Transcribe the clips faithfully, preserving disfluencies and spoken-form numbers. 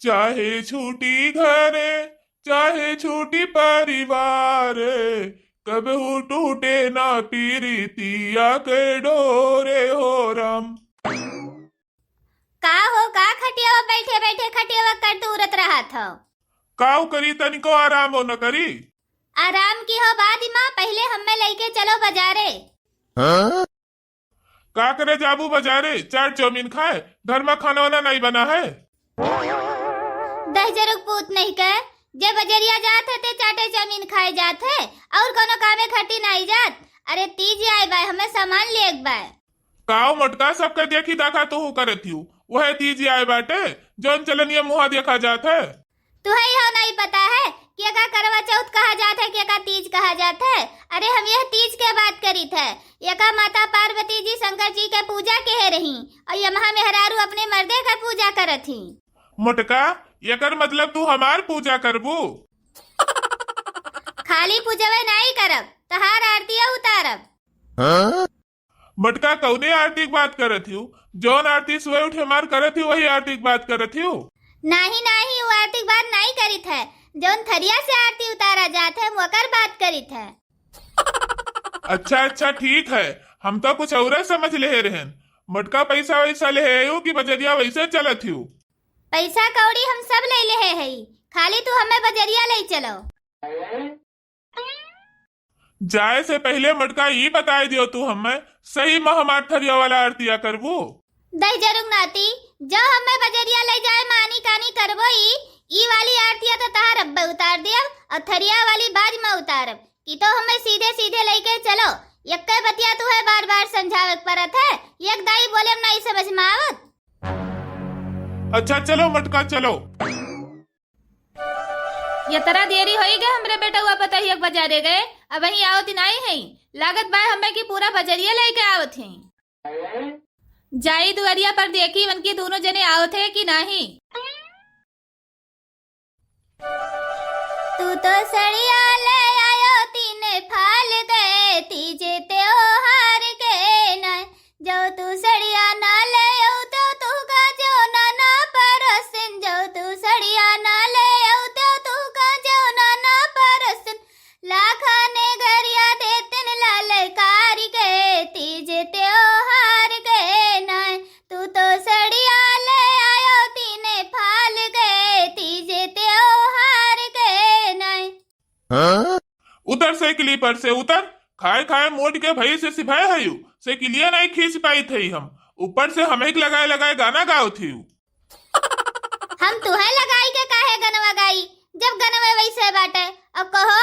चाहे छूटी घरे, चाहे छूटी परिवार, कबहू टूटे ना पीरितिया के डोरे हो राम। का हो, का खटियावा बैठे बैठे खटियावा कर तूरत रहत हो? काऊ करी, तनिको आराम हो न करी? आराम की हो बाद मा, पहिले हम्मे लइके चलो बजारे। हाँ? का करे जाबू बजारे? चाट चाउमीन खाए? घर मा खाना वाना नहीं बना है? दहिजरुक पूत नहीं के, जे बजरिया जात है ते चाटे चाउमीन खाए जात है, और कोनो कामे खातिर नहीं जात। अरे तीज आए बाय, हमें सामान लेक बाय। काओ मोटका, सबके देखी दाखा तू करत हियो, वह तीज आए बाटे, जौन चलनिया मुहा देखा जात है। तुहई हो नहीं पता है कि एका करवा चौथ कहा जात है, कि एका तीज कहा जात है? अरे हम यह तीज के बात करीत है, एका माता पार्वती जी शंकर जी के पूजा केहे रही और यमहा मेहरारू अपने मर्दे के पूजा करत ही। मोटका, एकर मतलब तू हमार पूजा करबू? खाली पूजवे नहीं करब, तहार आरतिया उतारब। हाँ? मोटका, कौने आरती की बात करत हियो? जौन आरती सुबह उठे मार करत हियो, वही आरती की बात करत हियो? नाही, नाही, वो आरती की बात नाही करित है। जौन थरिया से आरती उतारा जात है, ओकर बात करित है। अच्छा, अच्छा, ठीक है, हम तो कुछ और समझ लेहे रहन। मोटका, पैसा वैसा लेहे आयो कि बजरिया वैसे चलत हियो? पैसा कौड़ी हम सब ले लेहे हई, खाली तू हमें बजरिया ले चलो। जाए से पहिले मोटका ई बताए दियो तू हमें, सही में हमार थरिया वाला आरतिया करबू? दहिजरुक नाती, जो हमें बजरिया ले जाए मानी कानी करबो ई, ई वाली आरतिया तो तहार अब्बे उतार दियब और थरिया वाली बाज में उतारब। कि तो हमें सीधे सीधे लेके चलो, यक्के बतिया तू है बार बार समझावे के परत है, एक दाई बोले में नहीं समझ में आवत। अच्छा चलो मोटका चलो। यतरा देरी होई गए हमरे बेटउआ पतोहिया के बजारे गए, अबहीं आवत नाई है। लागत बा हमें कि पूरा बजरिया लेके आवत हैं। जाई दुआरिया पर देखी उनकी दोनों जने आवत है कि नाही। तू तो सड़िया ले आयो तीन फाल के, तीज त्योहार के ना। जो तू सड़िया ना ले आयो तो तू का जो ना ना परोसिन। जो तू सड़िया ना ले आयो तो तू का जो ना ना परोसिन। लाखा ने गरिया देतिन ललकार के, तीज त्योहार के ना। तू तो सड़िया ले आयो तीन फाल के, तीज त्योहार के नाई। हाँ? उतर साइकिली पर से उतर, खाए खाए मोट के भई से सिभाए हयू, साइकिलिया नहीं खींच पाई थी हम, ऊपर से हमें लगाए लगाए गाना गाओ थी। हम तुहे लगाई के काहे गनवा गाई, जब गनवा वैसे बाटे। अब कहो,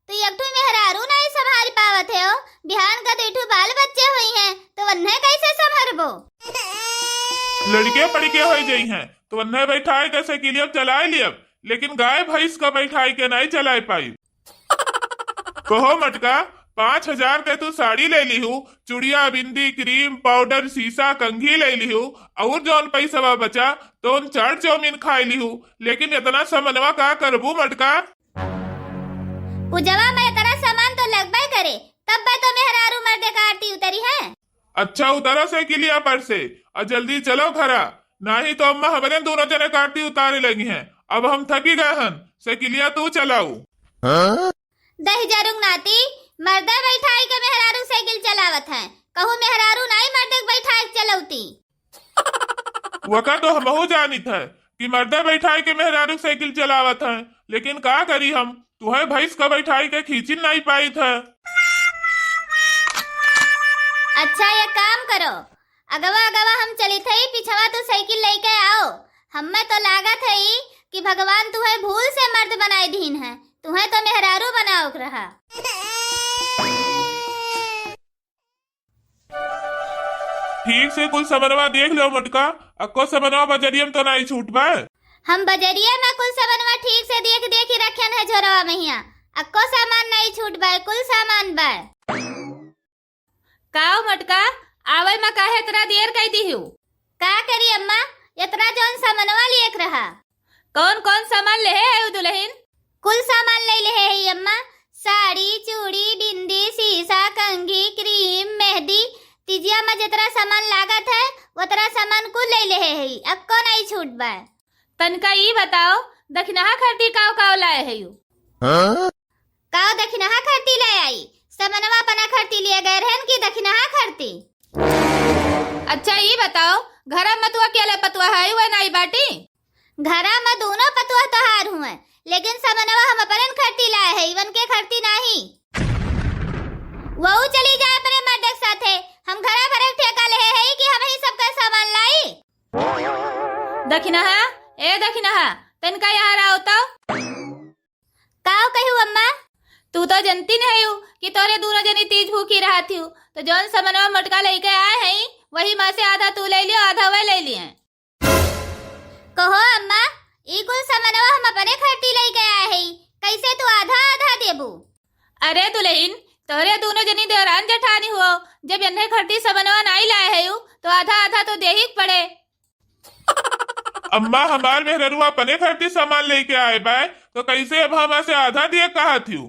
तू एक ठो मेहरारू नहीं संभाल पावत है हो, बिहान का दू ठो बाल बच्चे हुई हैं, तो उन्हें कैसे संभरबो? लड़के पड़के हो जाई हैं, तो उन्हें बैठाए के साइकिलिया चलाए लियब, लेकिन गाय भैंस का बैठाए के नहीं चलाए पाई। कहो मटका, पाँच हजार के तू साड़ी ले लिहू, चुड़िया, बिंदी, क्रीम, पाउडर, शीशा, कंघी ले लिहू, और जौन पैसवा बचा, तो उन चाट चाउमीन खाए लिहू, लेकिन इतना समनवा का करबू मटका? पूजवा में इतना सामान तो लगबे करे, तब बे तो मेहरारू मर्दे का आरती उतरी है। अच्छा उतरो साइकिलिया पर से, और जल्दी चलो घरा, नाही तो अम्मा हमरे दोनों जने का आरती उतारे लगी हैं। अब हम थकी गए हन, साइकिलिया तू चलाऊ। हाँ? दहिजरुक नाती, मर्दे बैठाई के मेहरारू साइकिल चलावत हैं, कहूँ मेहरारू नाई मर्दे के बैठाई के चलौती। वका तो हमहू जानित है कि मर्दे बैठाई के मेहरारू साइकिल चलावत हैं, लेकिन का करी हम, तुहे भैंस का बैठाई के खींचिन नहीं पाइत है। अच्छा, ये काम करो, अगवा अगवा हम चलित हई, पिछवा तू साइकिल लेके आओ। हमें तो लागत है कि भगवान तुहे भूल से मर्द बनाए दीन है, तुहे तो मेहरारू बनाओ के रहा। ठीक से कुल समनवा देख लो मटका, अक्को समनवा बजरिया में तो नाई छूट बा। हम बजरिया में कुल समनवा ठीक से देख देख ही रखेन है झोरवा में हिया, अक्को सामान नाई छूट बा, कुल सामान बा। काओ मटका, आवे में काहे इतना देर कई दिहू? का करी अम्मा, इतना जौन समनवा लिएक रहा। कौन कौन सामान लेहे है उ दुल्हन? कुल सामान ले लेहे है अम्मा, साड़ी, चूड़ी, बिंदी, शीशा, कंघी, क्रीम, मेहंदी, तिजिया में जितना सामान लागत है, उतना सामान कुल ले लेहे है, अक्को नहीं छूट बा। तनिका ई बताओ, दखिनहा खरती काव काव लाए हयू? हाँ? काव दखिनहा खरती लाए आई? समनवा अपना खरती लिए गए रहन कि दखिनहा खरती? अच्छा ई बताओ, घरा में तू अकेले पतुआ है, वह नाई बाटी? घरा में दोनों पतुआ तोहार हुए, लेकिन समनवा हम अपनन खरती लाए है, इवन के खरती नाही। वहू चली जाए अपने मर्द के साथे, हम घरा भरे के ठेका लेहे है कि हम ही सबका सामान लाई। दखिनहा, ए दखिनहा, तनिका यहाँ आओ तो। काव कहू अम्मा? तू तो जनती नहीं हयू कि तोरे दोनों जनी तीज भूखी रहत हयू, तो जौन समनवा मोटका लइके आए हैं, वही में से आधा तू ले लियो, आधा वह ले लिए। कहो अम्मा, ई कुल समनवा हम अपने खरती लइके आए हैं, कैसे तू आधा आधा देबू? अरे दुलहिन, तोहरे दोनों जनी देवरान जेठानी हुओ, जब एन्हे खरती समनवा नाई लाए हयू, तो आधा आधा तो देही के पड़े। अम्मा, हमार मेहररुआ अपने खरती सामान लेके आए बाय, तो कैसे अब हमा से आधा दिए कहत हयू?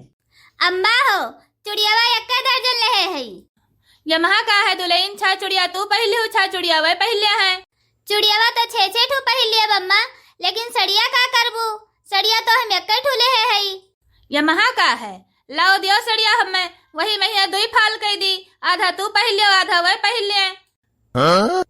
अम्मा हो, चुड़ियावा एक्के दर्जन लेहे हई। यमहा का है दुलहिन, छा चुड़िया तू पहिरले हो, छा चुड़िया वह पहिरले है। चुड़ियावा तो छे छे ठू पहिरले अब अम्मा, लेकिन सड़िया का करबू? सड़िया तो हम एक्के ठू लेहे हई। यमहा का है, लाओ दियो सड़िया हमें, वही महिया दुई फाल कई दी, आधा तू पहिरले, आधा वह पहिरले। हाँ?